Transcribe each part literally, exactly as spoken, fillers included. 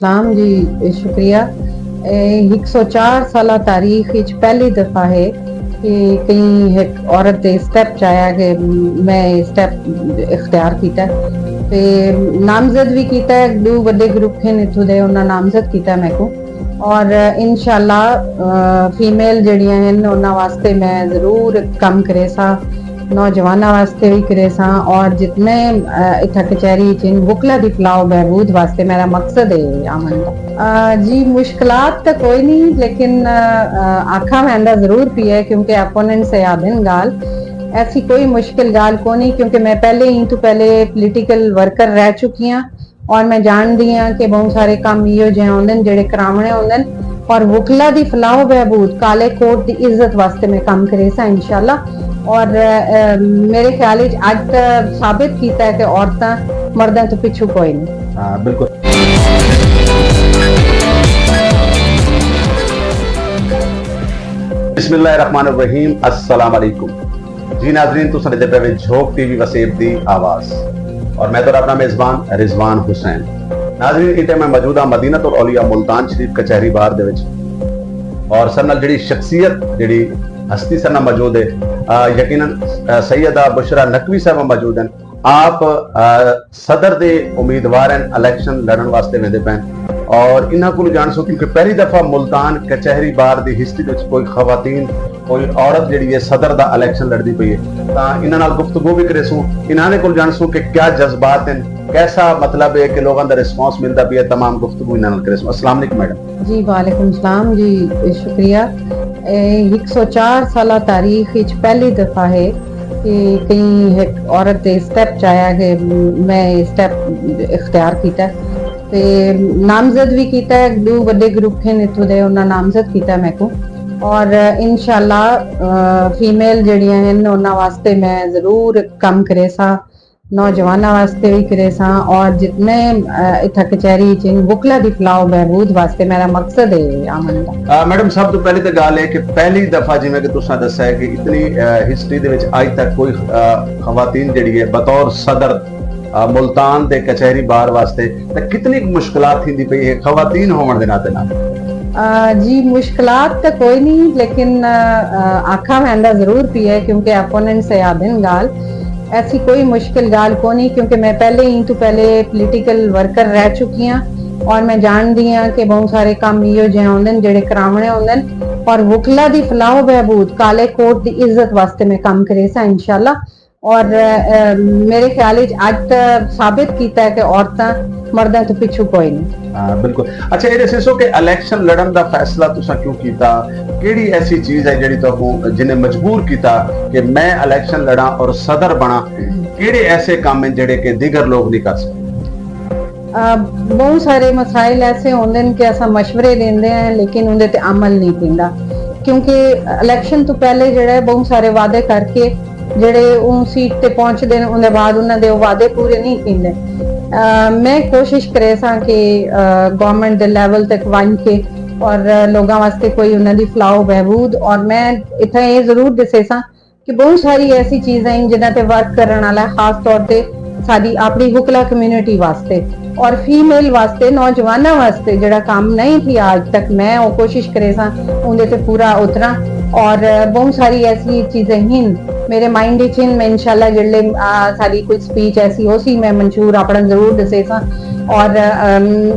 سلام جی، شکریہ۔ اے ہک سو چار سالہ تاریخ وچ پہلی دفعہ ہے کہ کہیں ہک عورت دے اسٹیپ چایا کہ میں اسٹیپ اختیار کیتا ہے۔ تے نامزد بھی کیتا ہے، دو وڈے گروپ ہیں اتھوں دے، انہاں نامزد کیتا ہے میکوں۔ اور انشاءاللہ فیمیل جڑیاں ہیں انہاں واسطے میں ضرور کم کریساں، نوجواناں واسطے بھی کریساں، اور جتنے اتھا کچہری چن وکلا دی فلاح و بہبود واسطے میرا مقصد ہے آمن دا۔ جی، مشکلات تو کوئی نہیں، لیکن آکھا ویندا ضرور پیا ہے کیونکہ اپوننٹ سے آدھن گال ایسی کوئی مشکل گال کو نہیں، کیونکہ میں پہلے ہی تو پہلے پولیٹیکل ورکر رہ چکی ہاں، اور میں جانتی ہاں کہ بہت سارے کام یہ جہاں ہوندن جڑے کراونے ہوندن، اور وکلا دی فلاح و بہبود، کالے کوٹ دی عزت واسطے میں کام کریساں انشاءاللہ۔ اور میرے خیال وچ اج تک ثابت کیتا ہے کہ عورتاں مرداں تو پچھو کوئی نہیں۔ ہاں، بالکل۔ بسم اللہ الرحمن الرحیم، السلام علیکم۔ جی ناظرین، تساں ݙیہدے پئے وے جھوک ٹی وی وسیب دی آواز، اور میں تہاݙا اپݨا میزبان رضوان حسین۔ ناظرین، ایں ٹائم میں موجود ہاں مدینۃ الاولیاء ملتان شریف کچہری بار دے وچ، اور ساݙے نال جڑی شخصیت، جڑی ہستی ساݙے نال موجود ہے، یقیناً سیدہ بشریٰ نقوی صاحبہ موجود ہیں۔ آپ صدر دے امیدوار ہیں، الیکشن لڑݨ واسطے ویندے پئے ہیں، اور انہاں کولوں ڄاݨسوں کیونکہ پہلی دفعہ ملتان کچہری بار دی ہسٹری وچ کوئی خواتین، کوئی عورت جڑی ہے صدر دا الیکشن لڑدی پئی ہے، تاں انہاں نال گفتگو بھی کریسوں، انہاں دے کول ڄاݨسوں کہ کیا جذبات ہیں، کیسا مطلب ہے کہ لوگاں دا رسپانس ملدا پیا ہے۔ تمام گفتگو انہاں نال کریسوں۔ السلام علیکم میڈم۔ جی وعلیکم السلام جی، شکریہ۔ اے ہک سو چار سالہ تاریخ وچ پہلی دفعہ ہے کہ کہیں ہک عورت دے اسٹیپ چایا کہ میں اسٹیپ اختیار کیتا ہے۔ تے نامزد بھی کیتا ہے، دو وڈے گروپ ہیں اتھوں دے، انہاں نامزد کیتا ہے میکوں۔ اور انشاءاللہ فیمیل جڑیاں ہیں انہاں واسطے میں ضرور کم کریساں، نوجواناں واسطے بھی کریساں، اور جتنے اتھا کچہری چن وکلا دی فلاح و بہبود واسطے میرا مقصد ہے آمن دا۔ میڈم، سب تو پہلے تو گال ہے کہ پہلی دفعہ جی میں کہ تساں دسا ہے کہ اتنی ہسٹری دے وچ اج تک کوئی خواتین جڑی ہے بطور صدر ملتان دے کچہری بار واسطے، تے کتنی مشکلات تھیندی پئی ہے خواتین ہووݨ دے ناطے نال؟ جی، مشکلات تو کوئی نہیں، لیکن آکھا ویندا ضرور پیا ہے کیونکہ اپوننٹ سے آدھن گال ایسی کوئی مشکل گال کو نہیں، کیونکہ میں پہلے ہی تو پہلے پولیٹیکل ورکر رہ چکی ہاں، اور میں جانتی ہاں کہ بہت سارے کام یہ جہاں ہوندن جڑے کراونے ہوندن، اور وکلا دی فلاح و بہبود، کالے کوٹ دی عزت واسطے میں کام کریساں انشاءاللہ۔ اور میرے خیال وچ اج تک ثابت کیتا ہے کہ عورتاں مرداں تو پچھو کوئی نہیں۔ ہاں، بالکل۔ اچھا، یہ دسو کہ الیکشن لڑن دا فیصلہ تساں کیوں کیتا؟ کیڑی ایسی چیز ہے جڑی تہاکوں، جنہیں مجبور کیتا کہ میں الیکشن لڑاں اور صدر بناں؟ کیڑے ایسے کام ہیں جڑے کہ دیگر لوگ نہیں کر سکتے؟ بہت سارے مسائل ایسے ہوندے ہیں کہ اساں مشورے دیندے ہیں لیکن اندے تے عمل نہیں پیندا، کیونکہ الیکشن تو پہلے جڑا ہے بہت سارے وعدے کر کے جڑے اون سیٹ تے پہنچدے ہیں، اندے بعد انہاں دے وعدے پورے نہیں کیندے۔ میں کوشش کریساں کہ گورنمنٹ دے لیول تک ونج کے اور لوگاں واسطے کوئی انہاں دی فلاح و بہبود، اور میں اتھا یہ ضرور دسیساں کہ بہت ساری ایسی چیزاں ہیں جنہاں تے ورک کرن والا ہے، خاص طور تے ساڈی اپنی وکلا کمیونٹی واسطے اور فیمیل واسطے، نوجواناں واسطے جڑا کام نہیں تھی آج تک، میں وہ کوشش کریساں اندے تے پورا اتراں۔ اور بہت ساری ایسی چیزیں ہیں میرے مائنڈ وچ ہیں، میں انشاءاللہ جڑے ساری کوئی سپیچ ایسی ہو سی میں منشور اپنا ضرور دسیساں اور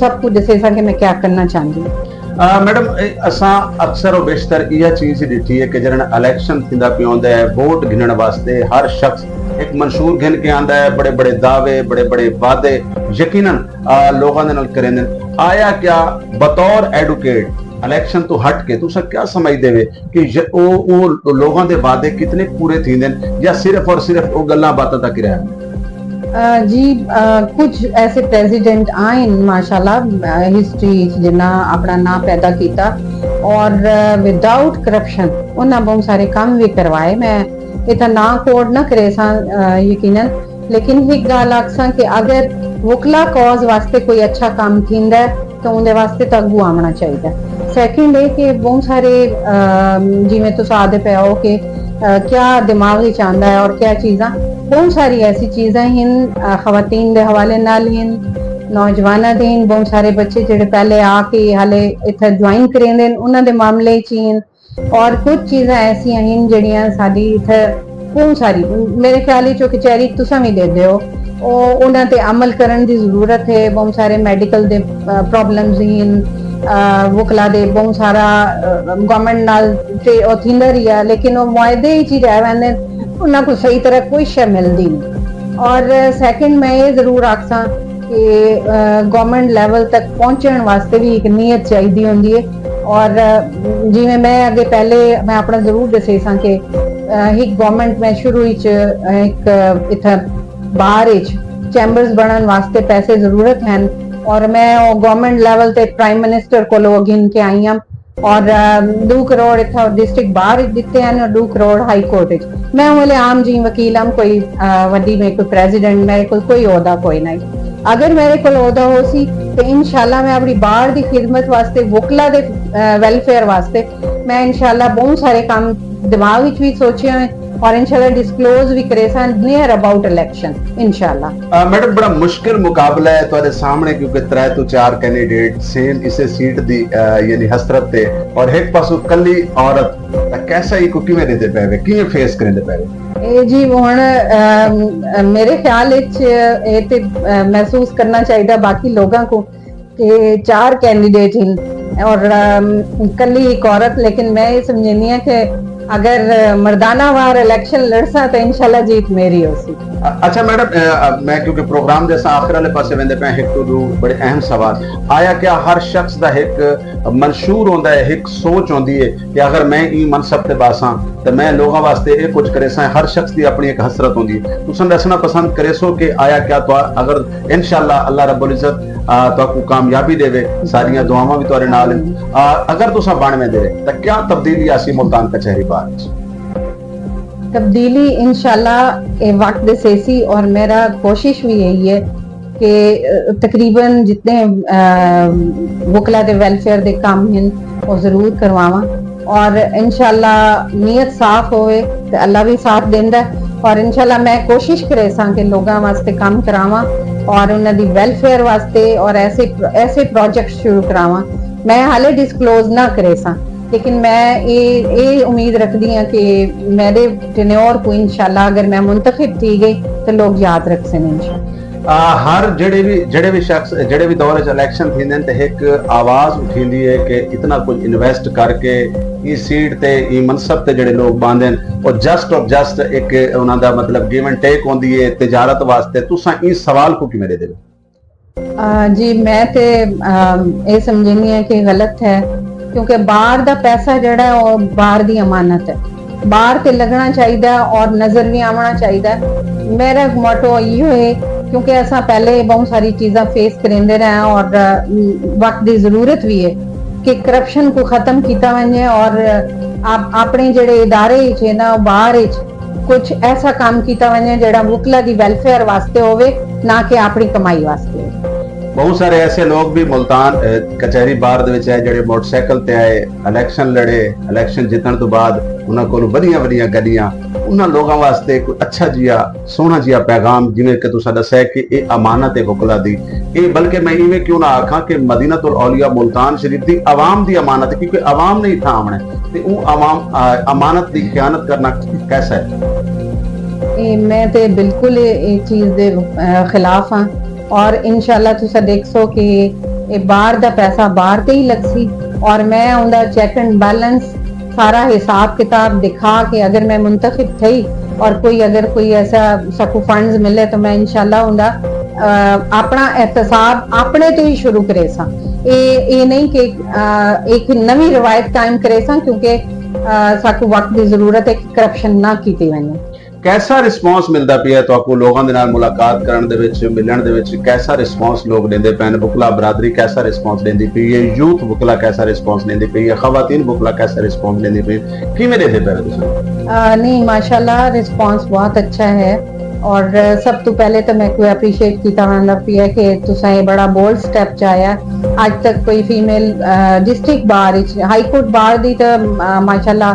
سب کچھ دسیساں کہ میں کیا کرنا چاہندی ہوں۔ میڈم، اساں اکثر و بیشتر ایہا چیز ہی ڈٹھی ہے کہ جڑن الیکشن تھیندا پیا ہوندا ہے، ووٹ گھنن واسطے ہر شخص ہک منشور گھن کے آندا ہے، بڑے بڑے دعوے، بڑے بڑے وعدے یقیناً لوگاں دے نال کریندن۔ آیا کیا بطور ایڈوکیٹ الیکشن تو ہٹ کے تساں کیا سمجھدے وے کہ او او لوگاں دے وعدے کتنے پورے تھیندن یا صرف اور صرف او گلاں باتاں تک ہی رہ ویندن؟ جی، کچھ ایسے پریزیڈنٹ آئن ماشاءاللہ ہسٹری جنہاں اپنا نام پیدا کیتا اور وداؤٹ کرپشن انہاں بہت سارے کام بھی کروائے۔ میں اتنا نام کوڈ نہ کریساں یقیناً، لیکن ایک گال آکساں کہ اگر وکلا کاز واسطے کوئی اچھا کام تھیندا ہے تو اندے واسطے تو اگو آونا چاہیے۔ سیکنڈ ہے کہ بہت سارے جی میں تو ساتھ پہ ہو کہ کیا دماغ ہی چاہتا ہے اور کیا چیزاں، بہت ساری ایسی چیزاں ہیں خواتین دے حوالے نال ہیں۔ نوجواناں دے ہن، بہوں سارے بچے جڑے پہلے آ کے حالے اتھے جوائن کریندے ہن، انہاں دے معاملے چ ہن۔ اور کچھ چیزاں ایسیاں ہن جڑیاں ساڈی اتھے بہوں ساری، میرے خیال وچ او کچہری تساں وی ڈیدے ہو، او انہاں تے عمل کرن دی ضرورت ہے۔ بہوں سارے میڈیکل دے پرابلمز ہن، وکلا دے بہوں سارا گورنمنٹ نال تے او تھیندا رہیا، لیکن او معاہدے وچ ہی رہ ویندے، انہاں کو صحیح طرح کوئی شے ملدی نہیں۔ اور سیکنڈ میں یہ ضرور آکھساں کہ گورنمنٹ لیول تک پہنچن واسطے بھی ایک نیت چاہیے ہوندی ہے۔ اور جی میں میں اگے پہلے میں اپنا ضرور دسے ساں کہ ایک گورنمنٹ میں شروع وچ ایک اتھا باہر وچ چیمبرز بنن واسطے پیسے ضرورت ہیں، اور میں گورنمنٹ لیول تے پرائم منسٹر کو گھن کے آئی ہاں، اور دو کروڑ اتھا ڈسٹرکٹ باہر وچ دتے ہیں اور دو کروڑ ہائی کورٹ وچ۔ میں اوں ویلے عام جی وکیل ہم، کوئی وڈی میں کوئی پریزیڈنٹ، میرے کول کوئی عہدہ کوئی نہیں۔ اگر میرے کول عہدہ ہو سی تو انشاءاللہ میں اپنی بار دی خدمت واسطے، وکلا دے ویلفیئر واسطے میں انشاءاللہ بہت سارے کام دماغ وچ بھی سوچے ہوئے، اور انشاءاللہ ڈسکلوز بھی کرے ساں نیئر اباؤٹ الیکشن انشاءاللہ۔ میڈم، بڑا مشکل مقابلہ ہے تہاڈے سامنے، کیونکہ ترے تو چار کینڈیڈیٹ سیم اسے سیٹ دی یعنی حسرت تے، اور ایک پاسو کلی عورت، تاں کیسا ہی کو کیویں دیندے پے وے، کیویں فیس کریندے پے وے؟ اے جی ہن میرے خیال وچ اے تے محسوس کرنا چاہیے باقی لوگاں کو کہ چار کینڈیڈیٹ ہیں اور کلی ایک عورت، لیکن میں یہ سمجھنی ہاں کہ اگر مردانہ وار الیکشن لڑساں تو انشاءاللہ جیت میری ہو سی۔ اچھا میڈم، میں کیونکہ پروگرام دے اساں آخر والے پاسے ویندے پے، ایک تو دو بڑے اہم سوال۔ آیا کیا ہر شخص دا ایک منشور ہوندا ہے، ایک سوچ ہوندی ہے کہ اگر میں ای منصب تے باساں تے میں لوگاں واسطے اے کچھ کریساں؟ ہر شخص دی اپنی ایک حسرت ہوندی ہے۔ تساں دسنا پسند کریسو کہ آیا کیا تو اگر انشاءاللہ اللہ رب العزت تہاکوں کامیابی ڈیوے، ساریاں دعاواں وی تہاڈے نال ہن۔ اگر تساں بن ویندے تاں کیا تبدیلی آسی ملتان کچہری بار وچ؟ تبدیلی انشاءاللہ اے وقت دسیسی، اور میرا کوشش وی یہی ہے کہ تقریبا جتنے وکلا دے ویلفیئر دے کم ہن او ضرور کرواواں، اور انشاءاللہ نیت صاف ہوئے تے اللہ وی ساتھ دیندا ہے۔ اور انشاءاللہ میں کوشش کریساں کہ لوگاں واسطے کم کراواں اور انہاں دی ویلفیئر واسطے اور ایسے ایسے پروجیکٹ شروع کراواں۔ میں حالے ڈسکلوز نہ کریساں، لیکن میں اے اے امید رکھدی ہاں کہ میرے ٹینیور کو انشاءاللہ اگر میں منتخب تھی گئی تو لوگ یاد رکھسن انشاءاللہ۔ ہر جڑے بھی جڑے بھی شخص جڑے بھی دور وچ الیکشن تھیندے ہن تے ہک آواز اٹھیندی ہے کہ اتنا کچھ انویسٹ کر کے ای سیٹ تے ای منصب تے جڑے لوگ باندھن، او جسٹ اور جسٹ ایک انہاں دا مطلب گیو اینڈ ٹیک ہوندی ہے تجارت واسطے۔ تساں ای سوال کو کیویں ڈیدے؟ جی میں تے اے سمجھنی ہاں کہ غلط ہے، کیونکہ باہر دا پیسہ جڑا ہے او باہر دی امانت ہے، باہر تے لگنا چاہیدا ہے اور نظر بھی آونا چاہیدا ہے۔ میرا موٹو ایہو ہے، کیونکہ اساں پہلے بہت ساری چیزاں فیس کریندے رہے ہیں اور وقت دی ضرورت بھی ہے کہ کرپشن کو ختم کیتا ونجے اور اپنے جڑے ادارے ہی چاہیدا باہر ہی کچھ ایسا کام کیتا ونجے جڑا وکلا دی ویلفیئر واسطے ہووے، نہ کہ اپنی کمائی واسطے ہووے۔ بہت سارے ایسے لوگ بھی ملتان کچہری بار دے وچ آئے جڑے موٹر سائیکل تے آئے، الیکشن لڑے، الیکشن جتن تو بعد انہاں کولوں وڈیاں وڈیاں گڈیاں، انہاں لوگاں واسطے کوئی اچھا جیا سوہنا جیا پیغام، جویں کہ تساں ڈسیا کہ اے امانت ہے وکلا دی، اے بلکہ میں ایویں کیوں نہ آکھاں کہ مدینہ الاولیاء ملتان شریف دی عوام دی امانت ہے، کیونکہ عوام نے اتھاں آونا ہے۔ تے اوں عوام امانت دی خیانت کرنا کیسا ہے؟ اے میں تے بالکل اے چیز دے خلاف ہاں، اور انشاءاللہ تساں ڈیکھسو کہ اے باہر دا پیسہ باہر تے ہی لگسی، اور میں اوندا چیک اینڈ بیلنس سارا حساب کتاب دکھا کے اگر میں منتخب تھئی اور کوئی اگر کوئی ایسا ساکو فنڈز ملے تو میں انشاءاللہ اوندا اپنا احتساب اپنے تو ہی شروع کریساں۔ اے اے نہیں کہ ایک نوی روایت قائم کریساں، کیونکہ ساکو وقت دی ضرورت ہے کہ کرپشن نہ کیتی ونجے۔ کیسا رسپانس ملدا پیا ہے تہاکوں لوگاں دے نال ملاقات کرن دے وچ، ملن دے وچ کیسا رسپانس لوگ ڈیندے پئے ہن؟ وکلا برادری کیسا رسپانس ڈیندی پئی ہے؟ یوتھ وکلا کیسا رسپانس ڈیندی پئی ہے؟ خواتین وکلا کیسا رسپانس ڈیندی پئی ہے؟ کیویں ڈیندے پئے ہو تساں؟ نہیں، ماشاءاللہ رسپانس بہت اچھا ہے، اور سب تو پہلے تو میں کوئی اپریشیٹ کیتا وندا پیا کہ تساں یہ بڑا بولڈ سٹیپ چایا۔ اج تک کوئی فیمیل ڈسٹرکٹ بار وچ، ہائی کورٹ بار دی تو ماشاءاللہ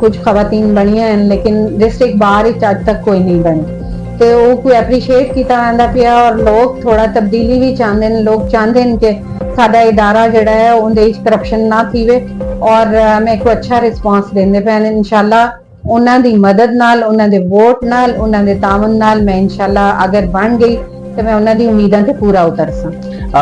کچھ خواتین بنیاں ہیں، لیکن ڈسٹرکٹ بار وچ اج تک کوئی نہیں بنی۔ تے اوکوں اپریشیٹ کیتا ویندا پیا، اور لوگ تھوڑا تبدیلی وی چاہندے ہن۔ لوگ چاہندے ہن کہ ساڈا ادارہ جیڑھا ہے اوندے وچ کرپشن نہ تھیوے، اور میکوں اچھا رسپانس ݙیندے پئے ہن۔ انشاءاللہ انہاں دی مدد نال، انہاں دے ووٹ نال، انہاں دے تعاون نال میں انشاءاللہ اگر بݨ ڳئی تے میں انہاں دی امیداں تے پورا اترساں۔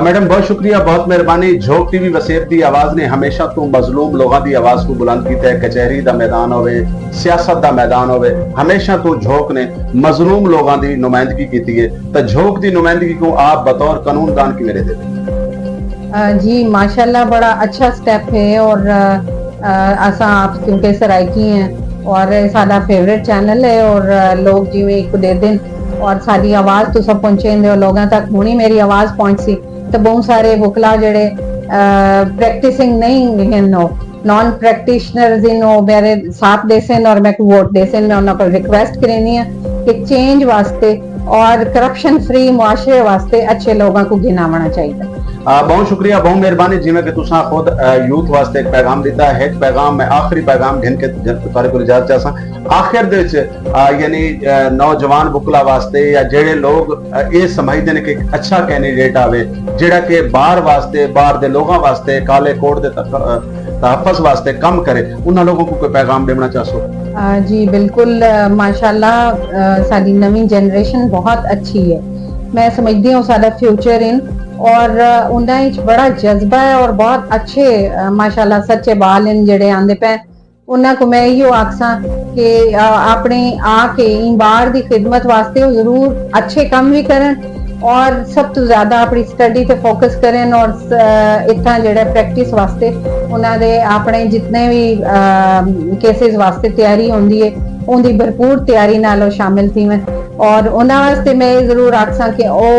میڈم، بہت شکریہ، بہت مہربانی۔ جھوک ٹی وی وسیب دی آواز نے ہمیشہ توں مظلوم لوگاں دی آواز کوں بلند کیتا ہے۔ کچہری دا میدان ہووے، سیاست دا میدان ہووے، ہمیشہ توں جھوک نے مظلوم لوگاں دی نمائندگی کیتی ہے۔ تاں جھوک دی نمائندگی کوں آپ بطور قانون دان کیویں ݙیہدے پئے؟ جی ماشاءاللہ، بڑا اچھا سٹیپ ہے، اور اساں آپ کیونکہ سرائیکی ہیں اور ساڈا فیوریٹ چینل ہے، اور لوگ جیویں ایک دے دن اور ساڈی آواز تساں پہنچے دے ہو لوگاں تک۔ ہونی میری آواز پہنچ سی تو بہت سارے وکلا جڑے پریکٹسنگ نہیں ہیں، نو نان پریکٹیشنرز ہیں، وہ میرے ساتھ دے سن اور میں کو ووٹ دے سن۔ میں انہاں کو ریکویسٹ کرینی ہاں کہ چینج واسطے اور کرپشن فری معاشرے واسطے اچھے لوگاں کو گھناونا چاہیے۔ بہت شکریہ، بہت مہربانی۔ جیویں کہ تساں خود یوتھ واسطے ایک پیغام دیتا ہے، ایک پیغام میں، آخری پیغام گھن کے تارے کو اجازت چاہساں۔ آخر دے وچ یعنی نوجوان بکلا واسطے یا جڑے لوگ اے سمجھدے نے کہ اچھا کینڈیڈیٹ آوے جڑا کہ باہر واسطے، باہر دے لوگاں واسطے، کالے کوٹ دے تحفظ واسطے کم کرے، انہاں لوگوں کو کوئی پیغام ڈیونا چاہسو؟ جی بالکل، ماشاءاللہ ساڈی نویں جنریشن بہت اچھی ہے، میں سمجھدی ہوں ساڈا فیوچر ان، اور انہاں وچ بڑا جذبہ ہے اور بہت اچھے ماشاءاللہ سچے بال ان جڑے آندے پے۔ انہاں کو میں ایہو آکھساں کہ اپنے آ کے ایں بار دی خدمت واسطے وہ ضرور اچھے کم بھی کرن، اور سب تو زیادہ اپنی سٹڈی تے فوکس کرن، اور اتھاں جڑا پریکٹس واسطے انہاں دے اپنے جتنے بھی کیسز واسطے تیاری ہوندی ہے، ان دی بھرپور تیاری نال وہ شامل تھیون۔ اور انہاں واسطے میں یہ ضرور آکھساں کہ او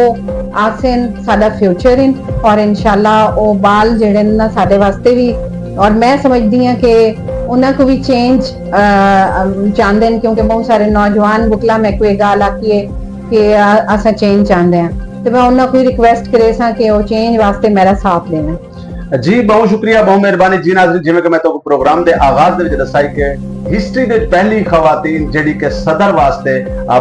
آسن ساڈا فیوچر ان، اور انشاءاللہ او بال جڑے نا ساڈے واسطے بھی، اور میں سمجھدی ہاں کہ انہاں کو بھی چینج چاہندے ہیں، کیونکہ بہت سارے نوجوان بکلا میں کوئی گال آکی ہے کہ اساں چینج چاہندے ہیں، تو میں انہاں کو ریکویسٹ کرے ساں کہ وہ چینج واسطے میرا ساتھ دین۔ جی بہت شکریہ، بہت مہربانی۔ جی ناظرین، جویں کہ میں تو پروگرام دے آغاز دے وچ دسائی کہ ہسٹری دے وچ پہلی خواتین جڑی کہ صدر واسطے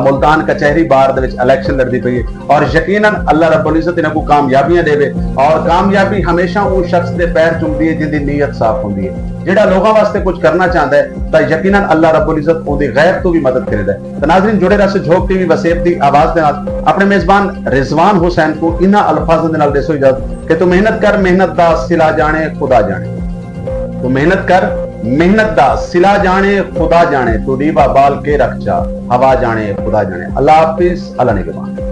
ملتان کچہری بار دے وچ الیکشن لڑدی پئی ہے، اور یقیناً اللہ رب العزت انہاں کو کامیابیاں دے، اور کامیابی ہمیشہ اون شخص دے پیر چمدی ہے جن دی نیت صاف ہوندی ہے۔ جڑا لوگاں واسطے کچھ کرنا چاہندا ہے تاں یقیناً اللہ رب العزت اون دی غیر تو بھی مدد کریندا ہے۔ تاں ناظرین، جڑے رہسو جھوک ٹی وی وسیب دی آواز دے نال۔ اپنے میزبان رضوان حسین کو انہاں الفاظاں دے نال ݙیسو اجازت کہ تو محنت کر، محنت دا صلہ ڄاݨے خدا ڄاݨے۔ تو محنت کر، محنت دا صلہ ڄاݨے خدا ڄاݨے، تو ݙیوا ٻال کے رکھ چا، ہوا ڄاݨے خدا ڄاݨے۔ اللہ حافظ، اللہ نگہبان۔